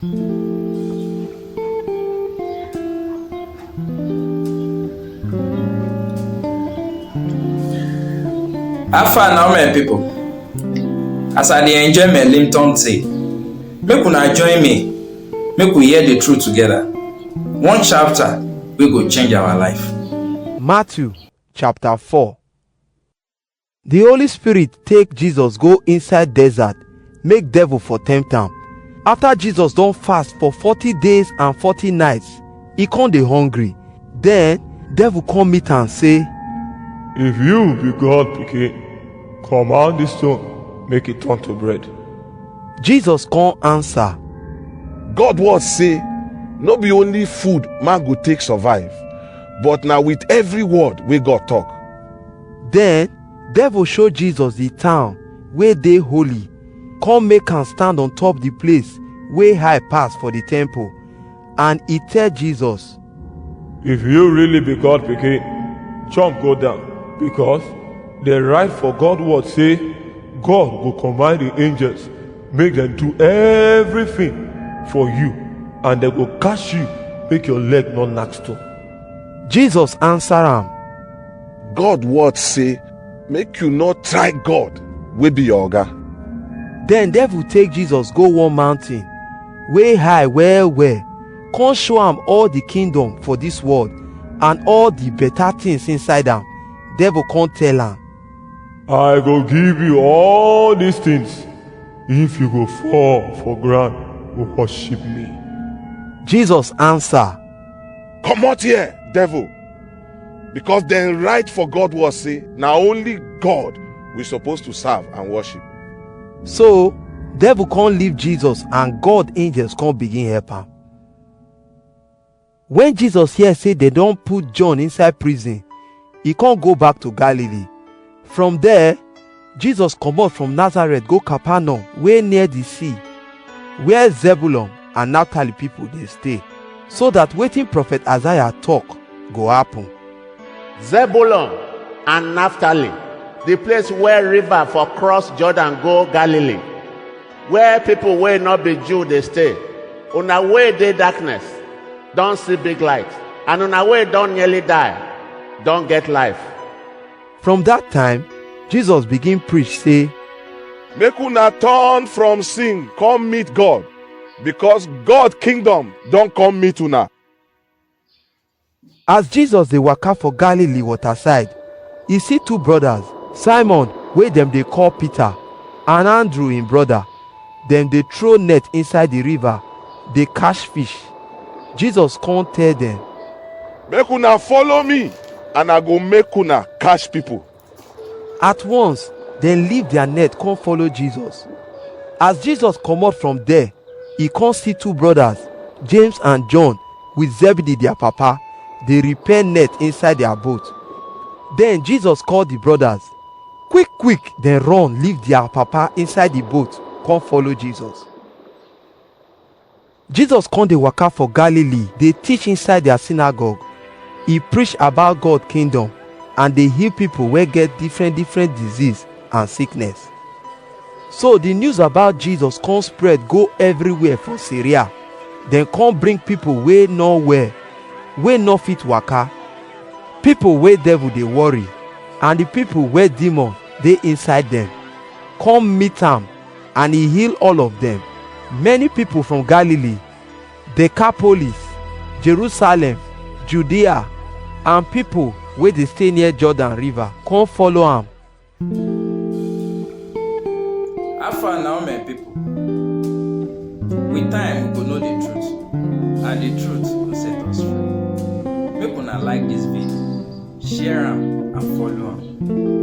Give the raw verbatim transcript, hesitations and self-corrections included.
How far now, my people? As I dey enjoy my Limton tea, make una join me, make we hear the truth together. One chapter wey go change our life. Matthew chapter four. The Holy Spirit take Jesus go inside desert, make devil for tempt am. After Jesus don fast for forty days and forty nights, e come dey hungry. Then devil come meet am say, If you be God pikin, command this stone make it turn to bread. Jesus come answer, God word say, no be only food man go take survive, but na with every word wey God talk. Then devil show Jesus the town wey dey holy, come make am stand on top the place wey high pass for the temple, and e tell Jesus, If you really be God pikin, jump go down, because dem write for God word say, God go command the angels make dem do everything for you, and dem go catch you make your leg no knack stone. Jesus answer am, God word say, make you no try God wey be your oga. Then devil take Jesus go one mountain wey high well well, come show am all the kingdom for this world and all the better things inside am. Devil come tell am, I go give you all these things if you go fall for ground go worship me. Jesus answer, Comot here, devil, because dem write for God word say, na only God we suppose to serve and worship. So devil come leave Jesus, and God angels come begin help am. When Jesus hear say dem don put John inside prison, e come go back to Galilee. From there, Jesus comot from Nazareth go Capernaum wey near the sea, where Zebulun and Naphtali people dey stay, so that wetin prophet Isaiah talk go happen. Zebulun and Naphtali, the place where river for cross Jordan go Galilee, where people wey no be Jew dey stay, una wey dey darkness don see big light, and una wey don nearly die don get life. From that time, Jesus begin preach say, Make una turn from sin come meet God, because God kingdom don come meet una. As Jesus dey waka for Galilee waterside, e see two brothers, Simon wey dem dey call Peter, and Andrew im brother. Dem dey throw net inside the river, dey catch fish. Jesus come tell dem, Make una follow me, and I go make una catch people. At once, dem leave their net come follow Jesus. As Jesus comot from there, e come see two brothers, James and John, with Zebedee their papa, dey repair net inside their boat. Then Jesus call the brothers. Quick quick, dem run leave their papa inside the boat, come follow Jesus. Jesus come dey waka for Galilee, dey teach inside their synagogue. E preach about God kingdom and dey heal people wey get different different disease and sickness. So the news about Jesus come spread go everywhere for Syria. Dem come bring people wey no well, wey no fit waka, people wey devil dey worry, and the people wey demon dey inside dem. Come meet am, and e heal all of dem. Many people from Galilee, Decapolis, Jerusalem, Judea, and people wey dey stay near Jordan river come follow am. How far now, my people? With time, we go know the truth, and the truth go set us free. Make una like this video, share am, and follow am.